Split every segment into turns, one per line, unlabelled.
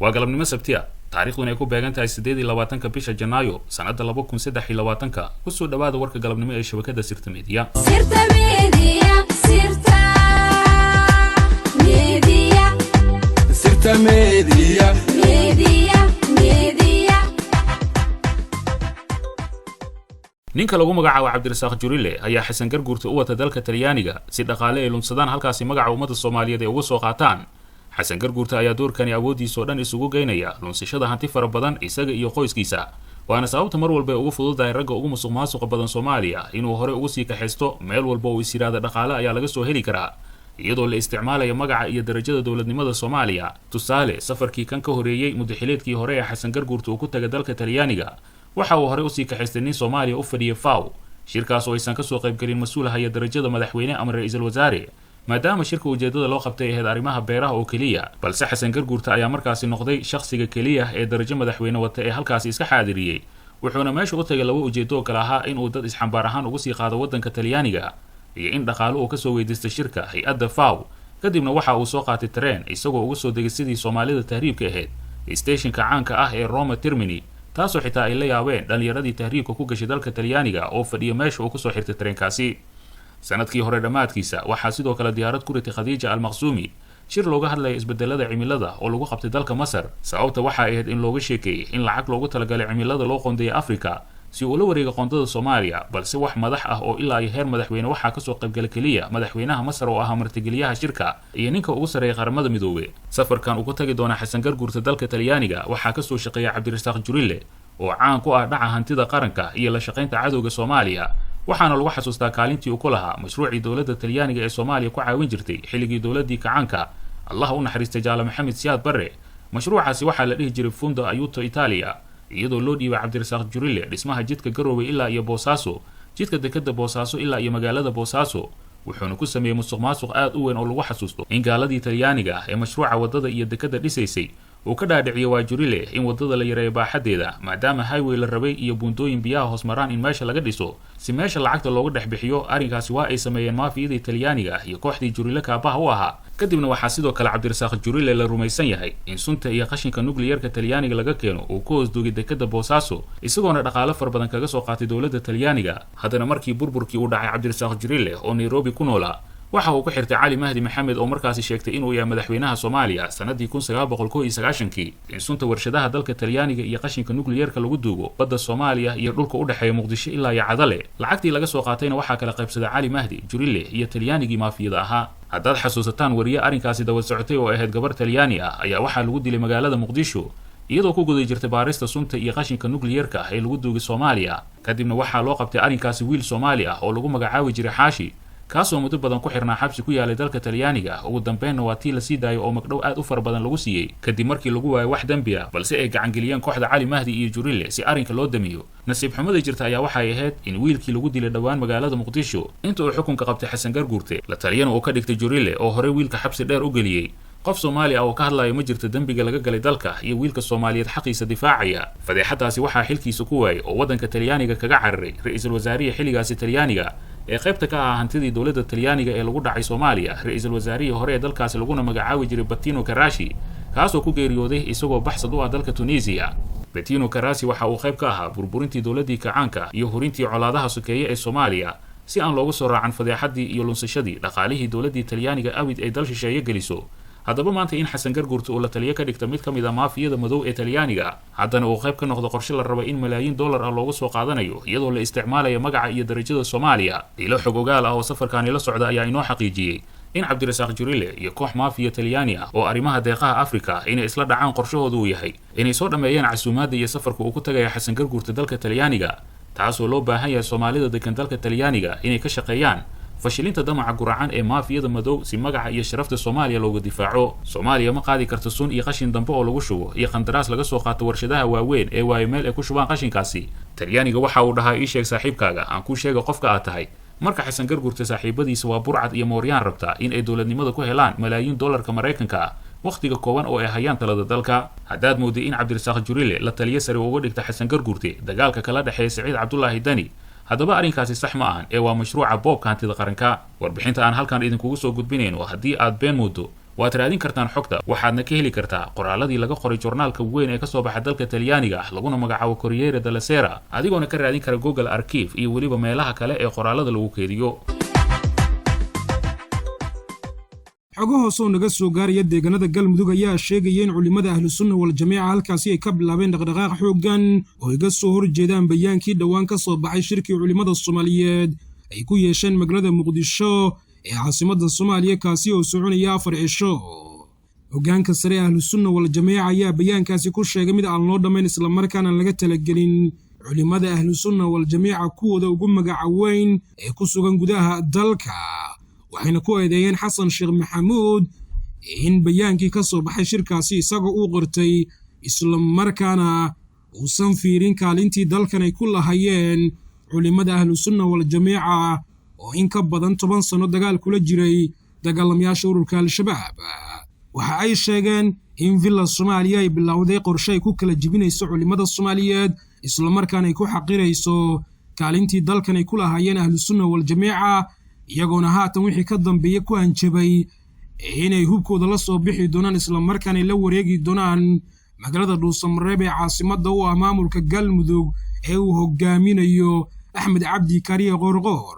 Waa galabnimo Sabti ah, taariikhduna ay ku beegan tahay 28-ka bisha Janaayo sanadda 2023-ka. Kusoo dhawaada warka galabnimo ee shabakada Sirta Media.
Sirta Media, Sirta Media.
Sirta Media.
Media, Media.
Ninka lagu magacaabo Cabdirasaaq Jurile ayaa Xasan Garguurta u wata dalka Talyaaniga si dhaqaale ay lunsadaan halkaasi magaca ummadda Soomaaliyeed ay uga soo qaataan. Xasan Garguurta ayaa doorkani awooddiisa oo dhan isugu geynaya lunsashada hanti fara badan isaga iyo qoyskiisa, waana sababta mar walba ay ugu fududahay ragga ugu musuq maasuqa badan Soomaaliya inuu hore ugu sii kaxaysto meel walba uu is yidhaahda dhaqaale ayaa laga soo heli karaa, iyadoo la isticmaalaya magaca iyo darajada dowladnimada Soomaaliya. Tusaale, safarkii kan ka horeeyey mudaxileedkii hore ee Xasan Garguurta uu ku tagay dalka Talyaaniga, waxa uu horey usii kaxaystay nin Soomaaliya u fadhiyay FAW, shirkaas oo aysan kasoo qaybgelin mas-uul haya darajada madaxweyne ama ra-iisul wasaare, maadaama shirka ujeedada loo qabtay ahayd arrimaha beeraha oo keliya. Balse Xasan Garguurta ayaa markaasi noqday shakhsiga keliya ee darajo madaxweyne wata ee halkaasi iska xaadiriyey, wuxuuna meesha u tagay laba ujeedo oo kale ahaa inuu dad isxambaar ahaan ugu sii qaado waddanka Talyaaniga iyo in dhaqaalo uu kasoo weydiista shirka hay-adda FAW. Kadibna waxa uu soo qaatay tareen, isagoo uga soo degay sidii Soomaalida tahriibka ahayd stationka caanka ah ee Roma Termini, taasoo xitaa ay la yaabeen dhallinyaradii tahriibka ku gashay dalka Talyaaniga oo fadhiya meesha uu kusoo xirtay tareenkaasi. Sanadkii hore dhammaadkiisa waxaa sidoo kale diyaarad ku ritay Khadiija Almaqsuumi shir looga hadlaya isbedelada cimilada oo lagu qabtay dalka Masar. Sababta waxay ahayd in looga sheekeeyey in lacag loogu talagalay cimilada loo qoondeeyay Afrika si uu la wareega qoondada Soomaaliya, balse wax madax ah oo ilaa iyo heer madaxweyne waxaa kasoo qaybgala keliya madaxweynaha Masar oo ahaa martigeliyaha shirka iyo ninka ugu sarreeya Qaramada Midoobe. Safarkan uu ku tagi doona Xasan Garguurta dalka Talyaaniga waxaa kasoo shaqeeya Cabdirasaaq Jurile oo caan ku ah dhaca hantida qaranka iyo la shaqaynta cadowga Soomaaliya, waxaana lagu xasuustaa kaalintii uu ku lahaa mashruucii dowladda Talyaaniga ee Soomaaliya ku caawin jirtay xilligii dowladdii kacaanka, Allah u naxariistay Jaale Maxamed Siyaad Barre. Mashruucaasi waxaa la dhihi jiray Fundo Ayuto Italia, iyadoo loo dhiibay Cabdirasaaq Jurile dhismaha jidka Garowe ilaa iyo Boosaaso, jidka dekadda Boosaaso ilaa iyo magaalada Boosaaso, wuxuuna ku sameeyey musuq maasuq aad u weyn oo lagu xasuusto in gaaladii Talyaaniga ah ee mashruuca waddada iyo dekadda dhisaysay uu ka dhaadhiciyo waa Jurile in waddada la yareeyo baaxaddeeda, maadaama highway la rabay iyo buundooyin biyaha hoos maraan in meesha laga dhiso si meesha lacagta looga dhex bixiyo. Arrinkaasi waa ay sameeyeen maafiyadii Talyaaniga iyo kooxdii Jurile kaabaha u ahaa. Kadibna waxaa sidoo kale Cabdirasaaq Jurile la rumaysan yahay in sunta iyo qashinka nukliyarka Talyaaniga laga keeno uu ku hoos duugay dekadda Boosaaso, isagoona dhaqaale fara badan kaga soo qaatay dowladda Talyaaniga. Haddana markii burburkii uu dhacay, Cabdirasaaq Jurile oo Nairobi ku noolaa waxa uu ku xirtay Cali Mahdi Maxamed oo markaasi sheegtay inuu yahay madaxweynaha Soomaaliya sanadii 1991-kii in sunta warshadaha dalka Talyaaniga iyo qashinka nukliyerka lagu duugo badda Soomaaliya iyo dhulka u dhexeeya Muqdisho ilaa iyo Cadale. Lacagtii laga soo qaatayna waxaa kala qaybsaday Cali Mahdi, Jurile iyo Talyaanigii maafiyada ahaa. Haddaad xasuusataan, wariye arrinkaasi daba socotay oo ahayd gabar Talyaani ah ayaa waxaa lagu dilay magaalada Muqdisho iyadoo ku guda jirtay baarista sunta iyo qashinka nukliyerka ah ee lagu duugay Soomaaliya. Kadibna waxaa loo qabtay arrinkaasi wiil Soomaali ah oo lagu magacaabi jiray Xaashi, kaasoo muddo badan ku xirnaa xabsi ku yaalay dalka Talyaaniga. Ugu dambeynna waa tii lasii daayay oo magdhow aad u fara badan lagu siiyey kadib markii lagu waayay wax dembi ah, balse ay gacangeliyeen kooxda Cali Mahdi iyo Jurile si arrinka loo damiyo. Nasiib xumada jirta ayaa waxay ahayd in wiilkii lagu dilay dhowaan magaalada Muqdisho inta uu xukunka qabtay Xasan Garguurte, la taliyana uu ka dhigtay Jurile oo horey wiilka xabsi dheer u geliyey. Qof Soomaali ah oo ka hadlaya ma jirto dembiga laga galay dalka iyo wiilka Soomaaliyeed xaqiisa difaacaya. Fadeexadaasi waxaa xilkiisa ku waayay oo waddanka Talyaaniga kaga cararay ra-iisul wasaarihii xilligaasi Talyaaniga ee qaybta ka ahaa hantidii dowladda Talyaaniga ee lagu dhacay Soomaaliya, ra-iisul wasaarihii hore ee dalkaasi laguna magacaabi jiray Batino Karashi, kaasoo ku geeriyooday isagoo baxsad u ah dalka Tunisiya. Betino Karasi waxa uu qayb ka ahaa burburintii dowladdii kacaanka iyo hurintii colaadaha sokeeye ee Soomaaliya si aan loogu soo raacan fadeexaddii iyo lunsashadii dhaqaalihii dowladdii Talyaaniga awid ay dal shisheeye geliso. Haddaba maanta in Xasan Garguurta uu la taliyo ka dhigta mid ka mid a maafiyada madow ee Talyaaniga, haddana uu qayb ka noqdo qorshe la raba in malaayiin dollar ah loogu soo qaadanayo iyadoo la isticmaalayo magaca iyo darajada Soomaaliya, ilo xog ogaal ah oo safarkaani la socda ayaa inoo xaqiijiyey in Cabdirasaaq Jurile iyo koox maafiya Talyaani ah oo arrimaha deeqaha Afrika inay isla dhacaan qorshahooda uu yahay inay soo dhammeeyeen casuumaadda iyo safarka uu ku tagaya Xasan Garguurta dalka Talyaaniga, taasoo loo baahan yahay Soomaalida degan dalka Talyaaniga inay ka shaqeeyaan fashilinta damaca guracan ee maafiyada madow si magaca iyo sharafta Soomaaliya looga difaaco. Soomaaliya ma qaadi karto sun iyo qashin dambe oo lagu shubo iyo qandaraas laga soo qaato warshadaha waaweyn ee waayo meel ay ku shubaan qashinkaasi. Talyaaniga waxa uu dhahaa: "Ii sheeg saaxiibkaaga, aan kuu sheega qofka aad tahay." Marka Xasan Garguurta saaxiibadiisa waa burcad iyo mooryaan rabta in ay dowladnimada ku helaan malaayiin dollarka Maraykanka ah wakhtiga kooban oo ay hayaan talada dalka. Haddaad mooday in Cabdirasaaq Jurile la taliyo sare uga dhigta Xasan Garguurte dagaalka kala dhexeeya Siciid Cabdulaahi Dani, haddaba arrinkaasi sax ma ahan ee waa mashruuca boobka hantida qaranka. Warbixinta aan halkan idinkugu soo gudbinayno haddii aad been moodo, Waad raadin kartaan xogta, waxaadna ka heli kartaa qoraaladii laga qoray joornaalka weyn ee kasoo baxa dalka Talyaaniga ah, laguna magacaabo Corriere della Sera, adigoona ka raadin kara Google Archive iyo weliba meelaha kale ee qoraalada lagu keediyo.
Xogo hoose oo naga soo gaaraya deegaanada Galmudug ayaa sheegaya in culimmada Ahlusunna Waljamiica halkaasi ay ka bilaabeen dhaqdhaqaaq xooggan oo iga soo horjeedaan bayaankii dhowaan ka soo baxay shirkii culimmada Soomaaliyeed ay ku yeesheen magaalada Muqdisho ee caasimadda Soomaaliya, kaasi oo soconaya 4 cisho. Hoggaanka sare Ahlusunna Waljamiica ayaa bayaankaasi ku sheegay mid aan loo dhammayn, islamarkaana laga talagelin culimmada Ahlusunna Waljamiica kuwooda ugu magaca weyn ee ku sugan gudaha dalka, waxayna ku eedeeyeen Xasan Sheekh Maxamuud in bayaankii ka soo baxay shirkaasi isagoo uu qortay, islamarkaana uusan fiirin kaalintii dalkan ay ku lahayeen culimmada Ahlusunna Waljamiica oo in ka badan 10 sano dagaal kula jiray dagaalamayaasha ururka Al-Shabaab. Waxa ay sheegeen in Villa Soomaaliya ay bilowday qorshe ay ku kala jebinayso culimmada Soomaaliyeed, islamarkaana ay ku xaqirayso kaalintii dalkan ay ku lahaayeen Ahlusunna Waljamiica, iyagoona haatan wixii ka dambeeya ku hanjabay inay hubkooda la soo bixi doonaan, islamarkaana ay la wareegi doonaan magaalada Dhuusamareeb ee caasimadda u ah maamulka Galmudug ee uu hogaaminayo Axmed Cabdi Kariye Qoorqoor.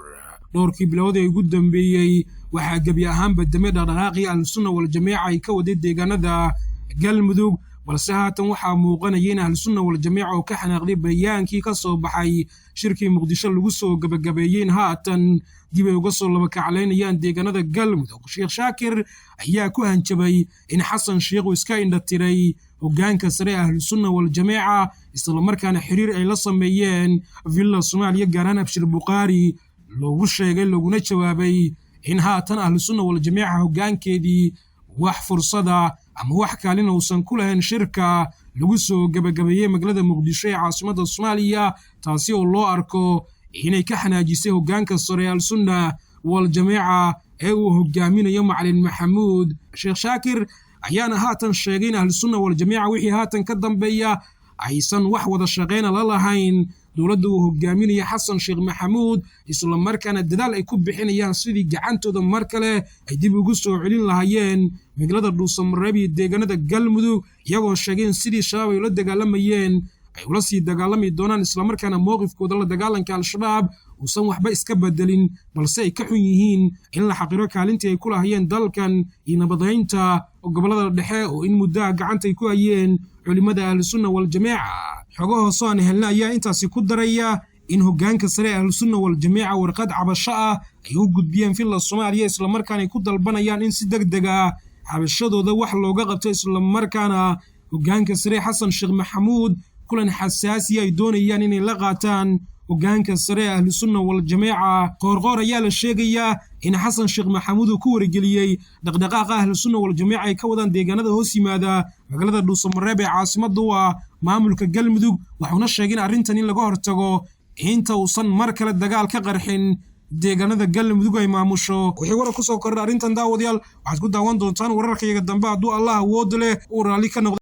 Dhowrkii bilood ee ugu dambeeyey waxaa gebi ahaanba dame dhaqdhaqaaqii Ahlusunna Waljamiica ay ka waday deegaanada Galmudug, balse haatan waxaa muuqanaya in Ahlusunna Waljamiica oo ka xanaaqday bayaankii ka soo baxay shirkii Muqdisho lagu soo gabagabeeyey in haatan dib ay uga soo labakaclaynayaan deegaanada Galmudug. Sheekh Shaakir ayaa ku hanjabay in Xasan Sheekh uu iska indhatiray hoggaanka sare Ahlusunna Waljamiica, islamarkaana xiriir ay la sameeyeen Villa Soomaaliya, gaar ahaan Abshir Bukhaari, loogu sheegay looguna jawaabay in haatan Ahlusunna Waljamiica hoggaankeedii wax fursada ama wax kaalin uusan ku lahayn shirka lagu soo gabagabeeyey magaalada Muqdisho ee caasimadda Soomaaliya, taasi oo loo arko inay ka xanaajisay hoggaanka sare Ahlusunna Waljamiica ee uu hogaaminayo Macalin Maxamuud. Sheekh Shaakir ayaana haatan sheegay in Ahlusunna Waljamiica wixii haatan ka dambeeya aysan wax wada shaqeyna la lahayn dowladda uu hogaaminayo Xasan Sheekh Maxamuud, islamarkaana dadaal ay ku bixinayaan sidii gacantooda mar kale ay dib ugu soo celin lahaayeen magaalada Dhuusamareeb iyo deegaanada Galmudug, iyagoo sheegay in sidii Shabaab ay ula dagaalamayeen ay ula sii dagaalami doonaan, islamarkaana mowqifkooda la dagaalanka Al-Shabaab uusan waxba iska bedelin, balse ay ka xun yihiin in la xaqiro kaalintii ay ku lahayeen dalkan iyo nabadaynta gobollada dhexe oo in muddaha gacanta ay ku hayeen culimmada Ahlusunna Waljamiica. Xogo hoose aan helna ayaa intaasi ku daraya in hoggaanka sare Ahlusunna Waljamiica warqad cabasho ah ay u gudbiyeen Villa Soomaaliya, islamarkaana ay ku dalbanayaan in si degdeg ah cabashadooda wax looga qabto, islamarkaana hoggaanka sare Xasan Sheekh Maxamuud kulan xasaasi ay doonayaan inay la qaataan hoggaanka sare Ahlusunna Waljamiica. Qoorqoor ayaa la sheegayaa in Xasan Sheekh Maxamuud uu ku wargeliyey dhaqdhaqaaqa Ahlusunna Waljamiica ay ka wadaan deegaanada hoos yimaada magaalada Dhuusamareeb ee caasimadda u ah maamulka Galmudug, wuxuuna sheegay in arrintan in laga hortago inta uusan mar kale dagaal ka qarxin deegaanada Galmudug ay maamusho. Wixii warar ku soo kordha arrintan daawadayaal waxaad ku daawan doontaan wararkayaga dambe hadduu Allah awood leh uu raalli ka noqdo.